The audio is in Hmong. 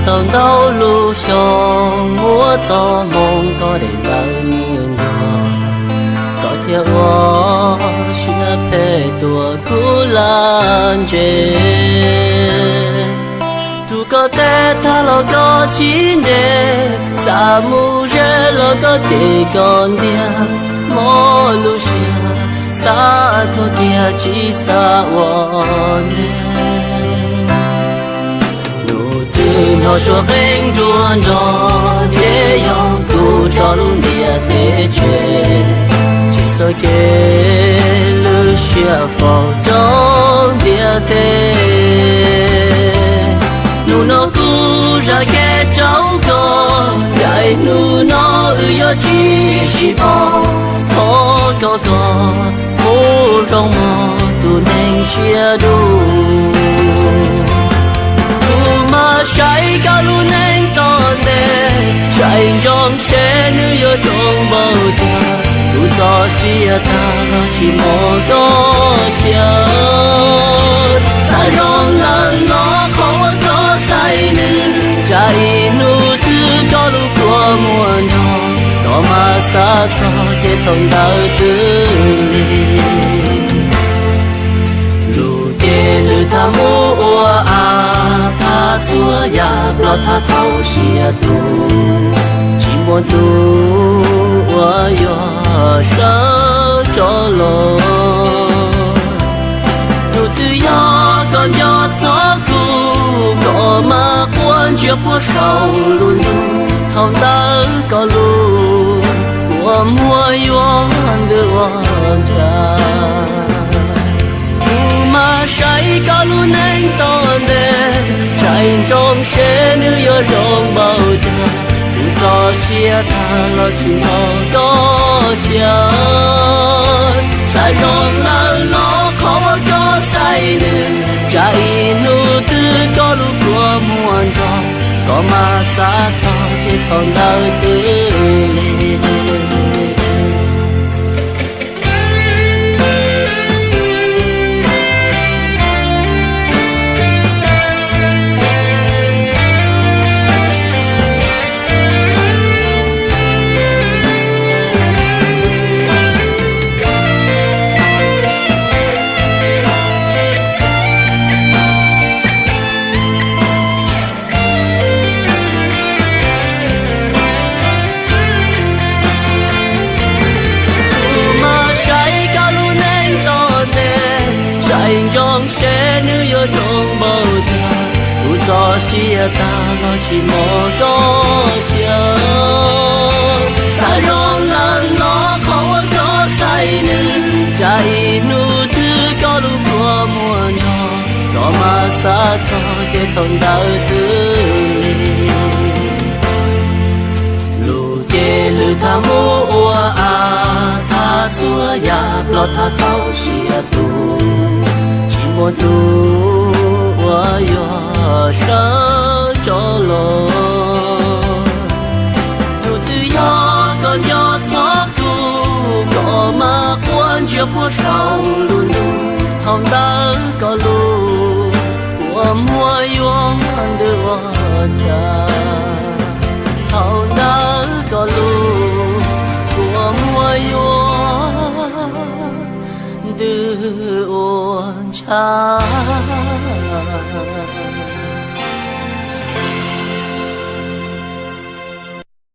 Tau ntau lub xyoo muab txoj hmoo koj daim ntawv niaj ntuag, koj thiaj ua siab phem tuaj kuv laj ntse. Rub koj tes tag los koj tsis nres, txaj mus ze los koj cem koj ntiag, mob lub siab xav tuag kiag tsis xav ua ntej. Hnub twg hnov suab qeej nruab nrog, ces yog kuv tso lub ntiaj teb tseg, tsis txoj kev lwj siab faus rau ntiaj teb. Hnub no kuv zam kev rau koj, ncaim hnub no wb yuav tsis sib paub, thov koj kom kuv zoo mog tus neeg siab dub. Kuv mam saib koj lub neej tom ntej, saib ntsoov seb nws yuav zoo npaum cas. Kuv txoj sia tag los tsis mloog koj siab. Xav zoo lawm los qhov uas koj xaiv nws, tsam ib hnub twg koj lub kua muag nrog, koj mam xav txog ces thaum ntawd twb lig. Lus ces lwm thaj mus ua av, thaj txhua yam ploj thaj thaum sia tus, tsis muaj tus uas yuav sawv rov los. Hnub twg yog koj nco txog kuv, koj mam quaj ntsia puag saum lub ntuj, thaum ntawd koj lub kua muag yuav ntws ua ntsa. Kuv mam saib koj lub neej tom ntej, saib ntsoov seb nws yuav zoo npaum cas. Kuv txoj sia tag los tsis mloog koj siab. Xav zoo lawm los qhov uas koj xaiv nws, tsam ib hnub twg koj lub kua muag nrog, koj mam xav txog ces thaum ntawd twb lig. Kuv mam saib koj lub neej tom ntej, saib ntsoov seb nws yuav zoo npaum cas. Kuv txoj sia tag los tsis mloog koj siab. Xav zoo lawm los qhov uas koj xaiv nws, tsam ib hnub twg koj lub kua muag nrog, koj mam xav txog ces thaum ntawd twb lig. Lus ces lwm thaj mus ua av, thaj txhua yam ploj thaj thaum sia tus, tsis muaj tus uas yuav sawv rov los. Hnub twg yog koj nco txog kuv, koj mam quaj ntsia puag saum lub ntuj, thaum ntawd koj lub kua muag yuav ntws ua ntsa. Thaum ntawd koj lub kua muag yuav ntws ua ntsa.